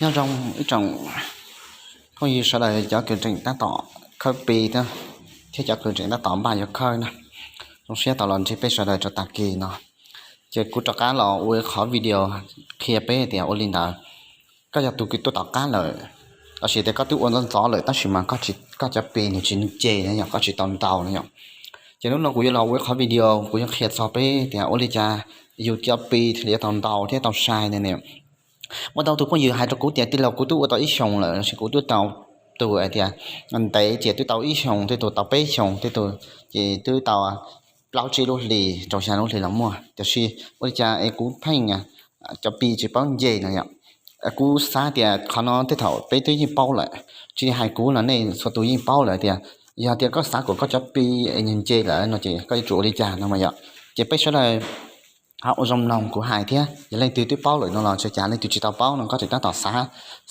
Nyob zoo ib tsoom phooj ywg sawv daws cov kws tseem tab tom khawb Pi thiab cov kws tseem tab tom npaj yuav khawb na. Zoo siab tau los ntsib peb sawv daws rau tag kis no. Ces kuv rov qab los ua qhov video qhia peb tias ua li ntawd, koj yog tus kws tuaj tom qab lawm, los sis tias koj twb ua ntxov ntxov lawm tab sis mas koj cov Pi nws tsis nce no yom, koj tsis tau ntau no yom. Ces hnub no kuv yuav los ua qhov video kuv yuav qhia txog peb tias ua li cas yus cov Pi thiaj li yuav tau ntau thiab tau sai ne. Muaj ntau tus phooj ywg hais rau kuv tias tij laug, kuv twb ua tau ib xyoos lawm, los sis kuv twb tau tus hais tias ntev ces twb tau ib xyoos, tej tus tau peb xyoos, tej tus ces twb tau plaub tsib lub hlis rau xya lub hlis los muaj, tiam sis ua li cas es kuv pheej cov Pi tsis paub nce no yom. Kuv xav tias qhov no tej thaum peb twb yeej paub lawm, tsis hais kuv los nej txhua tus yeej paub lawm tias yog tias koj xav kom koj cov Pi es nws nce lawm no ces koj yuav tsum ua li cas no mas yom. Ces peb sawv daws ua zoo mloog kuv hais thiab, yog leej twg twb paub lawm no los tsis ua cas, leej twg tsis tau paub no koj tseem tab tom xav,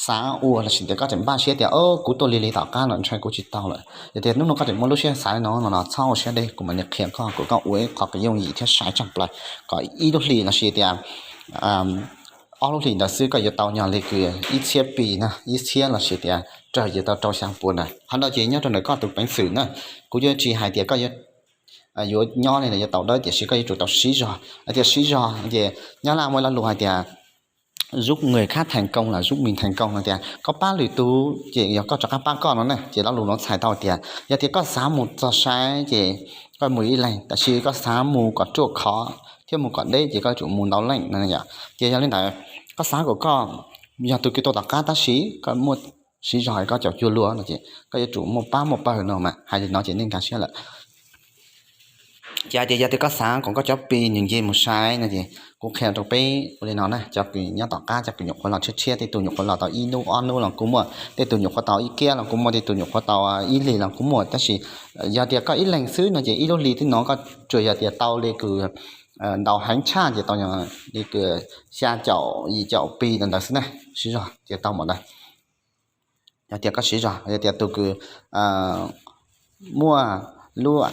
xav ua los sis tias koj tseem npaj siab tias o kuv tuaj lig lig tom qab no ntshai kuv tsis tau lawm, yog tias hnub no koj tseem muaj lub siab xav no no los txhob ua siab deb, kuv mam li qhia koj, kuv koj ua ib qhov kws yooj yim thiab sai tshaj plaws kom ib lub hlis los sis tias ob lub hlis ntawd xwb koj yuav tau nyog li kws ib txhiab Pi na, ib txhiab los sis tias raug yuav tau rau xya puas na. Qhov no ces nyob rau ntawm koj tus peev xwm na. Kuv yuav tsis hais tias koj yuav nyob li no yuav tau dawb, tiam sis koj yuav tsum tau siv zog. Hais tias siv zog ces nyob Laj muaj lo lus hais tias giúp người khác thành công là giúp mình thành công no tias koj pab lwm tus ces yog koj rov qab pab koj no na. Ces lo lus no txhais tau tias yog tias koj xav mus txog saib ces koj mus ib leeg, tab sis koj xav mus kom ruaj khov thiab mus kom deb ces koj yuav tsum mus ntau leej no yom. Ces yog li ntawd, koj xav kom koj yog tus kws tuaj tom qab tab sis koj muaj siv zog koj caum cuag luag no ces koj yuav tsum muaj pab muaj pawg no mas. Hais li no ces nej nkag siab lawm. Ces hais tias yog tias koj xav kom koj cov Pi nws nce mus sai no ces kuv qhia rau peb ua li no na, cov kws nyob tom qab, cov kws nyuam qhuav los tshiab tshiab, tej tug nyuam qhuav los tau ib hnub ob hnub los kuj muaj, tej tug nyuam qhuav tau ib kiab los kuj muaj, tej tug nyuam qhuav tau ib hlis los kuj muaj, tab sis yog tias koj ib leeg xwb no ces ib lub hlis twb no koj tsuas yog tias tau li kws ntau heev tshaj ces tau li kws xya caum yim caum Pi ntawd xwb na, siv zog ces tau npaum ntawd. Yog tias koj siv zog, yog tias tus kws muaj lub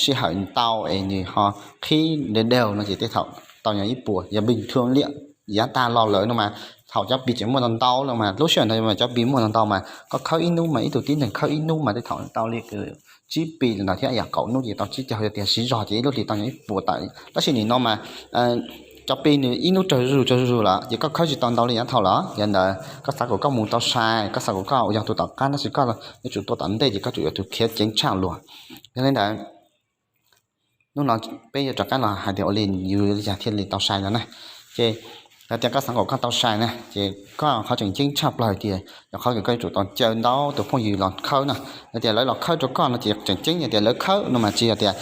sij hawm ntau es nws ho qhib dawb dawb no ces tej thaum tau nyog ib puas, yog bình thường liam yav tag los lawm no mas thaum cov Pi tseem muaj ntau ntau lawm mas lub sij hawm ntawd mas cov Pi muaj ntau ntau mas koj khawb ib hnub mas ib tug tib neeg khawb ib hnub mas tej thaum tau li kws tsib Pi li ntawd thiab yam kaum hnub ces tau tsib caug, yog tias siv zog ces ib lub hlis tau nyog ib puas tawm. Tab sis nim no mas cov Pi nws ib hnub raug zuj zus raug zuj zus lawm ces koj khawb tsis tau ntau li yav thaum lawm. Yog ntawd koj xav kom koj mus tau sai, koj xav kom koj yog tus tom qab tab sis koj yuav tsum tuaj tom ntej ces koj tsum yog tus khiav ceev tshaj luag. Yog li ntawd, hnub no peb yuav rov qab los hais tias ua li yus li cas thiaj li tau sai no na. Ces yog tias koj xav kom koj tau sai na ces koj qhov tseem ceeb tshaj plaws tias yog qhov kws koj yuav tsum tau caw ntau tus phooj ywg los khawb na. Yog tias lawv los khawb rau koj no ces tseem ceeb, yog tias lawv khawb no mas tsis yog tias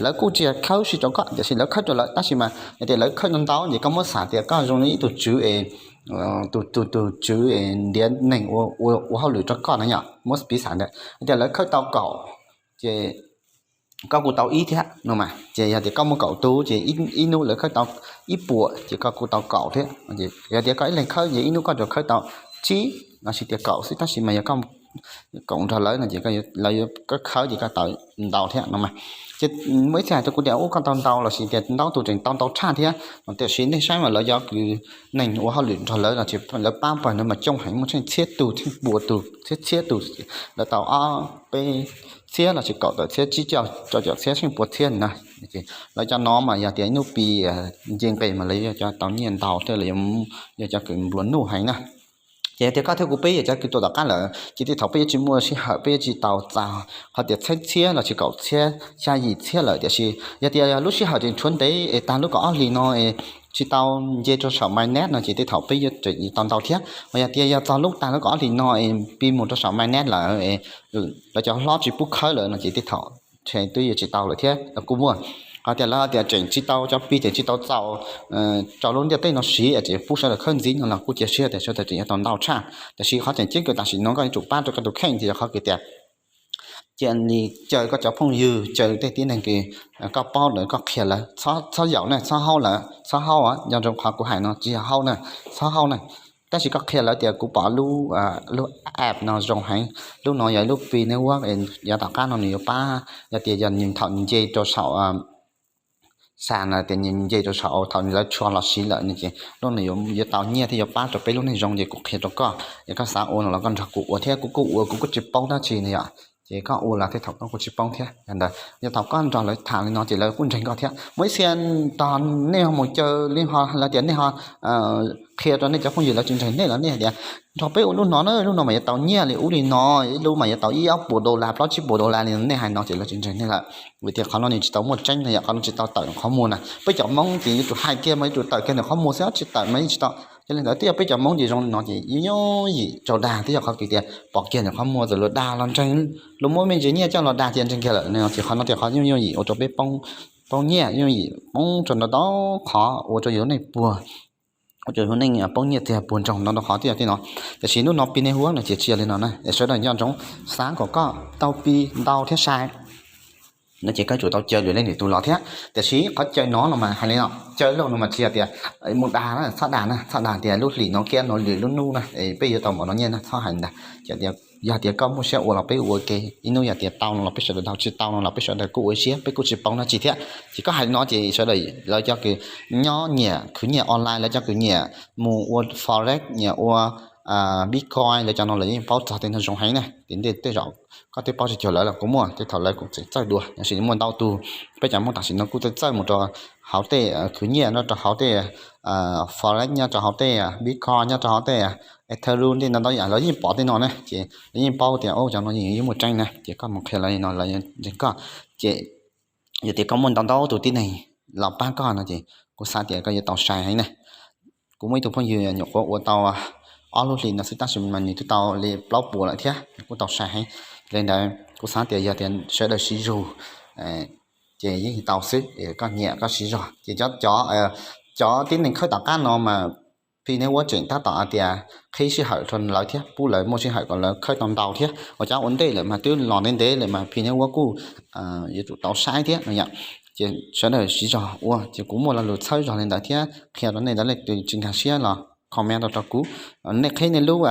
lawv kuj tsis khawb sib rau koj, tiam sis lawv khawb rau lawv, tab sis mas yog tias lawv khawb ntau ntau ces koj muab xam tias koj zoo li ib tug tswv es tus tus tswv es ntiav neeg ua hauj lwm rau koj na yom, muab piv xam ntawd. Yog tias lawv khawb tau kaum ces koj kuj tau ib thiab no mas, ces yog tias koj muaj kaum tus ces ib hnub lawv khawb tau ib puas ces koj kuj tau kaum thiab. Yog tias koj ib leeg khawb ces ib hnub koj tsuas khawb tau tsib los sis tias kaum xwb, tab sis mas yog koj koom nrog lawv no ces lawv yuav koj khawb ces koj tau ntau thiab no mas. Ces muaj ib txhia hais rau kuv tias ub koj tau ntau los sis tias ntau tus tseem tau ntau tshaj thiab no, tiam sis nej saib mas lawv cov kws neeg ua hauj lwm nrog lawv no ces lawv pab pawg no mas coob heev, muaj tsheej txhiab tus, tsheej pua tus, txhiab txhiab tus, lawv tau ob peb txhiab los sis kaum tawm txhiab, tsib caug, rau caum txhiab, tsheej pua txhiab na. Lawv cov no mas yog tias ib hnub Pi nce nqes mas lawv yog cov tau nyiaj ntau thiab lawv yog cov kws nplua nuj heev na. Ces yog tias koj thiab kuv peb yog cov kws tuaj tom qab lawm ces tej thaum peb yuav tsis muaj sij hawm, peb yuav tsis tau txaus qhov tias txhiab txhiab los sis kaum txhiab, xya yim txhiab lawm, tiam sis yog tias lub sij hawm tseem tshuav ntev es tag lub kaum ob hlis no es tsis tau nce rau saum mainnet no ces tej thaum peb yuav tseem tau ntau thiab. Mas yog tias yog txog lub tag lub kaum ob hlis no es Pi mus rau saum mainnet lawm, lawv cov hlob tsis pub khawb lawm no ces tej thaum ntshe twb yuav tsis tau lawm thiab los kuj muaj. Hos tias lawv tias tseem tsis tau, cov Pi tseem tsis tau txaus rau lub ntiaj teb no siv es tseem pub sawv daws khawb ntxiv no los kuj cia siab tias sawv daws tseem yuav tau ntau tshaj. Tiam sis qhov tseem ceeb kawg tam sim no koj yuav tsum pab rau koj tus kheej ces yog qhov kws tias cia li caw koj cov phooj ywg, caw tej tib neeg kws koj paub lawm koj qhia lawv, txhob yaum na, txhob haub lawm, txhob haub, nco ntsoov qhov kuv hais no tsis yog haub na, txhob haub na. Tab sis koj qhia lawv tias kuv pom lub, lub app no zoo heev, lub no yog ib lub Pi network, yav tom qab no nws yuav pab, yog tias yog nws thaum nws nce rau saum xa no tias nws nce rau saum thaum lawv tshua los siv lawm no ces lub no yuav tau nyiaj thiab yuav pab rau peb lub neej zoo ces kuv qhia rau koj es koj xav ua no los koj nrog kuv ua thiab kuv kuj ua kuv kuj tsis paub dab tsi no yom. Ces koj ua los tej thaum koj kuj tsis paub thiab ntawd yog thaum koj nrog lawv tham li no ces lawv kuj ntseeg koj thiab. Muaj ib txhia tog nej ho mus caw li ho lawv tias nej ho qhia rau nej cov phooj ywg lawv tsis ntseeg nej los nej hais tias nrog peb ua lub no na, lub no mas yuav tau nyiaj li ub li no, ib lub mas yuav tau ib ob puas dollar plaub tsib puas dollar li no, nej hais no ces lawv tsis ntseeg nej lawm. Vim tias qhov no nws tsis tau muaj tseeb no yom, qhov no tsis tau tawm qhov muag na. Peb cov Hmoob ces yuav tsum hais kiag mas yuav tsum tawm kiag ntawm qhov muag xwb tsis tawm mas yeej tsis tau. Yog li ntawd twb yog peb cov Hmoob ces zoo li no ces yeej yooj yim raug dag twb yog qhov tias pom kiag ntawm qhov muag txawm luag dag los ntseeg, luag muab me ntsis nyiaj coj los dag ces ntseeg kiag lawm no ces qhov no tias qhov yooj yooj yim ua rau peb poob nyiaj, yooj yim poob rau ntau ntau qhov ua rau yus lub neej puag, ua rau yus lub neej poob nyiaj tiag puag nroog ntau ntau qhov twb yog tej no. Tiam sis hnub no Pi Network no ces tsis yog li no na, es sawv daws nco ntsoov, xav kom koj tau Pi ntau thiab sai no ces koj yuav tsum tau caw lwm leej lwm tus los thiab. Tiam sis qhov caw no no mas hais li no, caw lawm no mas tsis yog tias mus dag na, txhob dag na, txhob dag tias lub hlis no kiag no lwm lub hnub na peb yuav tau npaum no nyiaj na, txhob hais ntag. Ces yog tias koj muaj siab ua los peb ua ke, ib hnub yog tias tau no los peb sawv daws tau, tsis tau no los peb sawv daws kuj ua ib siab, peb kuj tsis paub dab tsi thiab. Ces koj hais no ces sawv daws lawv cov kws nyob nyiam khwv nyiam online, lawv cov kws nyiam mus ua forex, nyiam ua Bitcoin, lawv cov no lawv yeej paub txog tej no zoo heev na. Tiam ntej tej zaum koj twb paub tsis cuag lawv los kuj muaj, tej thaum lawv kuj tseem txawj dua, tab sis muaj ntau tus peb cov Hmoob tam sim no kuj txawj txawj mus rau hauv tej khwv nyiam nyob rau hauv tej forex, nyob rau hauv tej Bitcoin, nyob rau hauv tej Ethereum, tej no ntau yam lawv yeej pom tej no na, ces lawv yeej paub tias cov no yeej muaj tseeb na, ces koj mus qhia lawv li no lawv ntseeg koj. Ces yog tias koj muaj ntau ntau tus tib neeg los pab koj no ces kuv xav tias koj yuav tau sai heev na. Kuv muaj ib tug phooj ywg nyuam qhuav ua tau ob lub hlis no xwb tab sis mas nws twb tau li plaub puas lawm thiab, kuj tau sai heev. Li ntawd kuv xav tias yog tias sawv daws siv zog ces yeej tau xwb, koj nyiam koj siv zog. Ces cov, cov tib neeg khawb tom qab no mas Pi Network tseem tab tom hais tias qhib sij hawm rau lawv thiab, pub lawv muaj sij hawm kom lawv khawb tau ntau thiab, uas cov ua ntej lawm mas twb los ntev ntev lawm mas Pi Network kuj yuav tsum tau saib thiab no yom. Ces sawv daws siv zog ua, ces kuv muaj lo lus txhawb zog li ntawd thiab qhia rau nej, leej twg tsis nkag siab los comment rau rau kuv. Nej qhib nej lub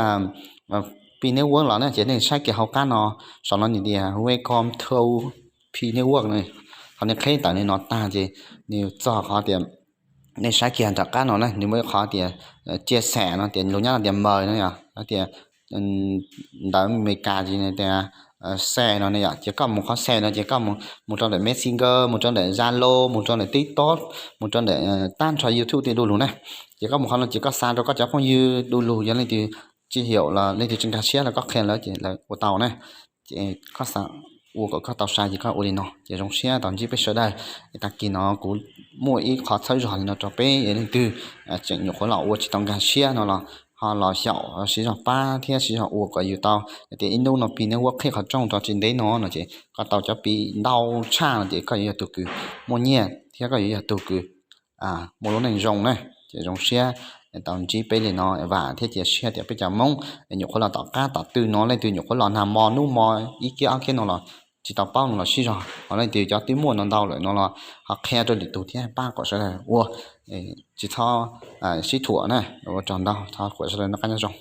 Pi Network los na ces nej saib kiag hauv qab no, saum no nws tias Welcome to Pi Network no, ho nej qhib tawm li no tag ces nws txog qhov tias nej saib kiag nram qab no na, nws muaj ib qhov tias chia sẻ no, tias lus Nyab Laj tias mời no yom, tias ntawv Amelikas ces tias share no ne yom. Ces koj mus qhov share no ces koj mus rau ntawm Messenger, mus rau ntawm Zalo, mus rau ntawm TikTok, mus rau ntawm tag nrho YouTube tej du lug na. Ces koj mus qhov no ces koj xa rau koj cov phooj ywg du lug, yog leej twg tsis hiểu los leej twg tsis nkag siab los koj qhia lawv ces lawv ua tau na. Ces koj xav ua kom koj tau sai ces koj ua li no ces zoo siab tau ntsib peb sawv daws. Tag kis no kuv muaj ib qho txhawb zog li no rau peb, yog leej twg tseem nyuam qhuav los ua tsis tau nkag siab no los ho los xyaum siv zog pab thiab siv zog ua kom yus tau, yog tias ib hnub no Pi Network qhib qhov rooj rau tsis ntev no no ces koj tau cov Pi ntau tshaj no ces koj yuav yog tus kws muaj nyiaj thiab koj yuav yog tus kws muaj lub neej zoo na. Ces zoo siab tau ntsib peb li no, vam thiab cia siab tias peb cov Hmoob nyuam qhuav los tom qab tom twg no, leej twg nyuam qhuav los nag hmo hnub hmo ib kiab ob kiab no los tsis tau paub no los sib zog, ho leej twg cov twb muaj no ntau lawm no los ho qhia rau lwm tus thiab pab kom sawv daws ua, tsis txhob sib thuam na. Ua tsaug ntau, thov kom sawv daws noj qab nyob zoo.